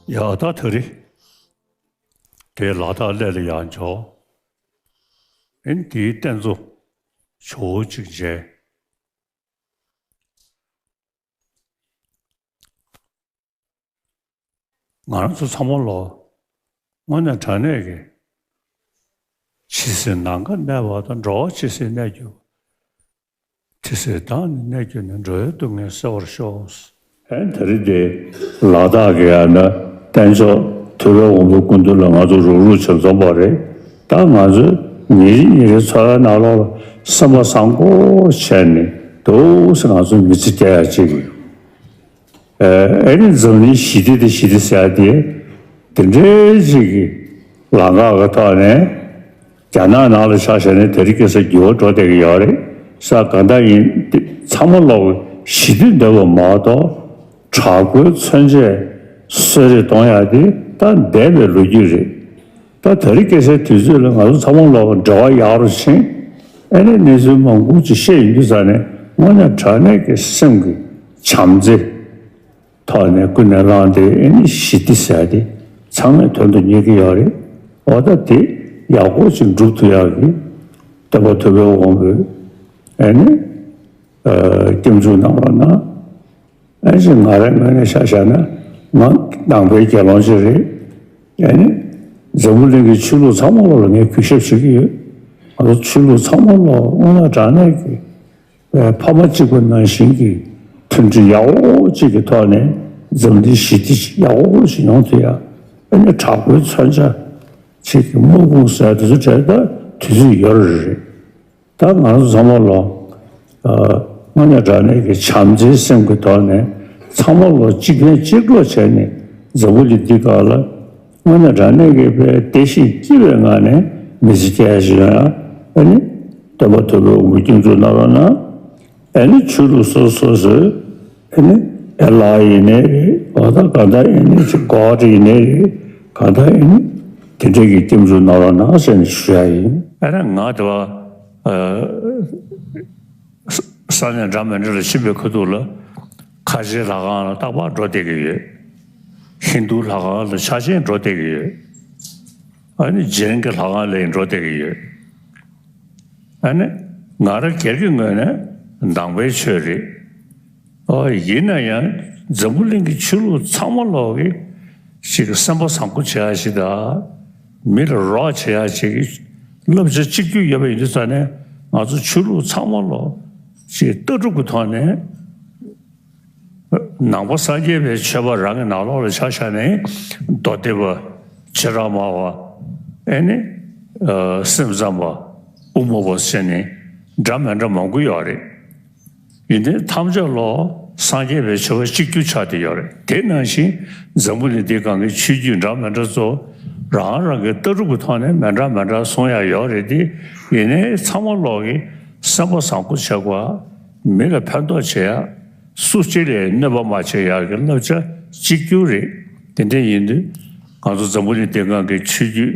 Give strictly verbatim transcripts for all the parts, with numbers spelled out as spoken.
ཡ་ད་ད་རེས་དེ་ལ་དྭགས་སླེབས་ལ་ཡང་འབྱོར། ཨེ་འདིའི་རྟེན་གཙོ་ཇོ་བོ་གཅིག་མཇལ། ང་རང་ཚོ་ཚང་མ་ལོ་དངོས་གནས་དྲང་གནས་ཀྱི་ཇི་སྲིད་ནམ་མཁའ་གནས་པ་དང་། འགྲོ་བ་ཇི་སྲིད་གནས་གྱུར་པ། དེ་སྲིད་བདག་ནི་གནས་གྱུར་ནས། འགྲོ་བའི་སྡུག་བསྔལ་སེལ་བར་ཤོག། ཨེ་ད་རེས་དེ་ལ་དྭགས་ཀྱི་ཡང་ན་རྟེན་མཆོག་ཐུབ་པའི་དབང་པོའི་སྐུ་མདུན་ལ་ང་ཚོ་རུག་རུག་བྱེད་འཛོམས་པ་རེད། ད་ང་ཚོས་ཉིན་རེ་ཉིན་རེའི་འཚོ་བའི་ནང་ལོགས་ལ་སེམས་པ་བཟང་པོ་བྱས་ནས་འདུག་སེ་ང་ཚོ་མི་ཚེ་སྐྱེལ་ཡ་བྱེད་དགོས། ཨེ་ཨེ་ནི་འཛམ་གླིང་ཞི་བདེ་དེ་ཞི་བདེ་ཟེར་ཡ་དེ་དེ་འདྲའི་ཅིག་གི་ལམ་ཁ་གི་ཐོག་ནས། རྒྱ་ནག་ནང་ལ་ཆ་བཞག་ན་དེ་རིང་ཁ་སང་འགྱུར་བ་འགྲོ་བསྡད་ཀྱི་ཡོད་རེད། ས་གང་ལྟར་ཡིན་ཏེ་ཚང་མ་ལོག་གི་ཞི་བདེ་འདོད་པ་མ་གཏོགས། དྲག་པོའི་མཚོན་ཆས་གསོད་རེས་གཏོང་ཡ་དེ་ད་འདས་པའི་ལོ་རྒྱུས་རེད། ད་དེ་རིང་ཁ་སང་དུས་ཚོད་ལ་ང་ཚོ་ཚང་མ་ལོག་གི་འབྲེལ་བ་ཡག་རུ་ཕྱིན། ཨེ་ནི་གནས་ཚུལ་མང་པོ་ཅིག་བཤད་ཡོང་དུས་ཙ་ནས་དངོས་གནས་དྲང་གནས་ཀྱི་སེམས་ཀྱི་བྱམས་བརྩེ། ཐོག་ནས་ཀུན་ནས་བསླངས་ཏེ། ཨེ་ནི་ཞི་བདེ་ཟེར་ཡ་དེ་ཚང་མས་དོན་དུ་གཉེར་གྱི་ཡོད་རེད། འོ་ད་དེ་ཡག་པོ་ཅིག་འགྲུབ་ཐུབ་ཡག་གི་སྟོན་པ་ཐུབ་པའི་དབང་པོས། ཨེ་ནི་ཨ་སྐྱབས་འཇུག་གནང་བ་ན། ཨེ་ཅེ་ང་རའི་ངོས་ནས་ཆ་བཞག་ན་ང་ནང་པའི་དགེ་སློང་ཅིག་རེད། ཨེ་ནི་འཛམ་བུ་གླིང་གི་ཆོས་ལུགས་ཚང་མ་ལོག་ལ་ངས་གུས་ཞབས་བྱེད་ཀྱི་ཡོད། ང་ཚོ་ཆོས་ལུགས་ཚང་མ་ལོག་དངོས་གནས་དྲང་གནས་ཀྱི། ཕ་མ་གཅིག་པ་ནང་བཞིན་གྱི་མཐུན་སྒྲིལ་ཡག་པོ་གཅིག་གི་ཐོག་ནས་འཛམ་གླིང་ཞི་བདེ་ཡག་པོ་ཞིག་ཡོང་ཐུབ་ཡ། ཨ་ནི་དྲག་པོའི་མཚོན་ཆ་གཅིག་གི་དམག་དཔུང་ཟེར་དེ་ཚོ་བྲལ་ད་དུས་ཚོད་ཡོལ་རེད། ད་ང་ཚོ་ཚང་མ་ལོ་དངོས་གནས་དྲང་གནས་ཀྱི་བྱམས་བརྩེའི་སེམས་ཀྱི་ཐོག་ནས་ཚང་མ་ལོ་གཅིག་ཕན་གཅིག་གྲོགས་བྱས་ནས་འཛམ་བུ་གླིང་འདི་སྒང་ལ་དངོས་གནས་དྲང་གནས་ཀྱི་བདེ་ཞིང་སྐྱིད་པའི་ངང་ནས་མི་ཚེ་སྐྱེལ་ཡ་ཞིག་ཡོང་ཡ། ཨ་ནི་སྟོན་པ་ཐུབ་པའི་དབང་པོས་སྐྱབས་འཇུག་གནང་རོགས་གནང་། ཨ་ནི་ཆོས་ལུགས་སོ་སོ་སོའི་ཨ་ནི་ཨེ་ལ་ཡིན་ནའི་རེད། འོ་ད་ག་ད་ཨེ་ནི་ཅིག་གོ་ཌ་ཡིན་ནའི་རེད། ག་ད་ཨེ་ནི་དེ་འདྲ་གི་སྐྱབས་འཇུག་གནང་རོགས་གནང་ཟེར་ནས་ཞུ་ཡ་ཡིན། ཨ་ནི་ང་དེ་བ་ས་ས་གནས་འདྲ་མི་འདྲ་ལ་ཕྱིན་པའི་ཁ་ཐུག་ལ་ཁ་ཆེའི་ལྷ་ཁང་ལ་རྟག་པར་འགྲོ་བསྡད་ཀྱི་ཡོད། ཧིན་རྡུའི་ལྷ་ཁང་ལ་ཆ་ཆེན་འགྲོ་བསྡད་ཀྱི་ཡོད། ཨ་ནི་རྗེ་རིན་གྱི་ལྷ་ཁང་ལ་ཡིན་འགྲོ་བསྡད་ཀྱི་ཡོད། ཨ་ནི་ང་རང་སྒེར་གྱི་ངོས་ནས་ནང་པའི་ཆོས་རེད། ཨོ་ཡིན་ན་ཡང་འཛམ་བུ་གླིང་གི་ཆོས་ལུགས་ཚང་མ་ལོག་གི་ཞིག་གི་སེམས་པ་བཟང་པོ་བྱེད་ཡ་ཞིག་དང་། མི་ལ་རོགས་བྱེད་ཡ་ཞིག་གི་བསླབ་བྱ་གཅིག་གྱུར་ཡོད་པ་ཡིན་དུས་ཙང་ནས་ང་ཚོ་ཆོས་ལུགས་ཚང་མ་ལོག་ཞིག་ལྟ་གྲུབ་ཀྱི་ཐོག་ནས། ནང་པ་སངས་རྒྱས་པའི་ཆོས་པ་རང་གི་ནང་ལོགས་ལ་ཆ་བཞག་ནས་མདོ་སྡེ་པ། ཕྱི་ར་མ་པ། ཨེ་ནི། ཨ་སེམས་ཙམ་པ། དབུ་མ་པ་ཟེར་ནས་འདྲ་མི་འདྲ་མང་པོ་ཡོད་རེད། ཡིན་ནའི་ཐམས་ཅད་ལོག་སངས་རྒྱས་པའི་ཆོས་པ་གཅིག་གྱུར་ཆགས་བསྡད་ཡོད་རེད། དེ་ནང་བཞིན་འཛམ་བུ་གླིང་འདིའི་སྒང་གི་ཆོས་བརྒྱུད་འདྲ་མི་འདྲ་ཚོ་རང་རང་གི་ལྟ་གྲུབ་ཀྱི་ཐོག་ནས་མི་འདྲ་མི་འདྲ་གསུང་ཡ་ཡོད་རེད་དེ། ཡིན་ནའི་ཚང་མ་ལོག་གི་སེམས་པ་བཟང་པོ་བྱེད་དགོས། མི་ལ་ཕན་ཐོགས་བྱེད་ཡ། སུ་གཅིག་ལ་གནོད་པ་མ་བྱེད་ཡག་གི་བསླབ་བྱ་གཅིག་གྱུར་རེད། དེ་འདྲ་ཡིན་དུས་ང་ཚོ་འཛམ་བུ་གླིང་འདིའི་སྒང་གི་ཆོས་བརྒྱུད་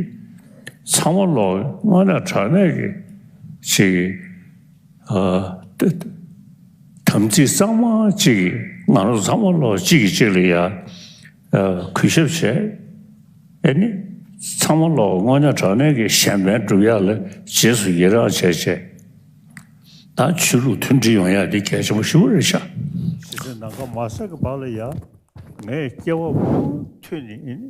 ཚང་མ་ལོག་དངོས་གནས་དྲང་གནས་ཀྱི་ཅིག་ཨ་དམ་ཚིག་གཙང་མ་ཅིག་གིས་ང་རང་ཚོ་ཚང་མ་ལོག་གཅིག་གིས་གཅིག་ལ་ཡ་ཨ་གུས་ཞབས་བྱས། ཨེ་ནི་ཚང་མ་ལོག་དངོས་གནས་དྲང་གནས་ཀྱི་གཞན་ཕན་སྒྲུབ་ཡག་ལ་རྗེས་སུ་ཡི་རང་བྱས་བྱས། ད་ཆོས་ལུགས་མཐུན་སྒྲིལ་ཡོང་ཡ་འདི་གལ་ཆེན་པོ་ཞེ་པོ་རེད་ཤག། ཇི་སྲིད་ནམ་མཁའ་མ་ཟད་ཀྱི་བར་ལ་ཡ། ངས་སྐྱེ་བ་མུ་མཐུད་ནས་ཨེ་ནི།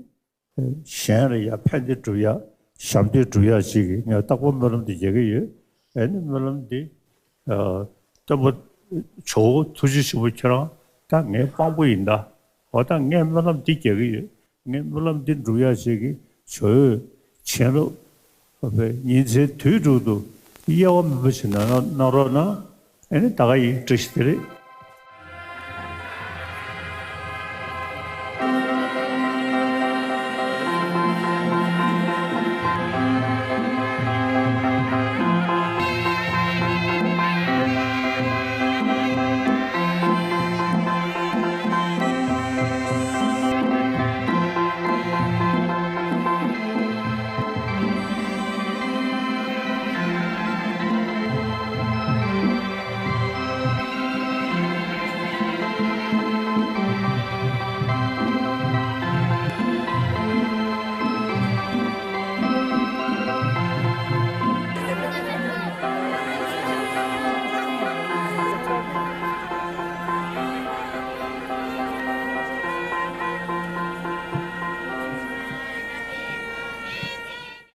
གཞན་ལ་ཡ་ཕན་བདེ་སྒྲུབ་ཡ། ཞབས་འདེགས་སྒྲུབ་ཡ་ཞིག་གི་ངས་རྟག་པར་སྨོན་ལམ་འདི་རྒྱག་གི་ཡོད། ཨེ་ནི་སྨོན་ལམ་འདི། ཨ་སྟོན་པ་ཇོ་བོ་ཐུགས་རྗེ་ཆེན་པོ་ཁྱེད་རང་ད་ངའི་དཔང་པོ་ཡིན་ད། འོ་ད་ངས་སྨོན་ལམ་འདི་རྒྱག་གི་ཡོད། ངས་སྨོན་ལམ་འདི་འགྲུབ་ཡ་ཞིག་གི་ཇོ་བོས་བྱིན་རླབས་ཉིན་མཚན་དུས་དྲུག་ཏུ་གཡེལ་བ་མེད་པ་ཞིག་གནང་གནང་རོགས་གནང་། ཨེ་ནི་ད་ག་ཡིན། བཀྲ་ཤིས་བདེ་ལེགས།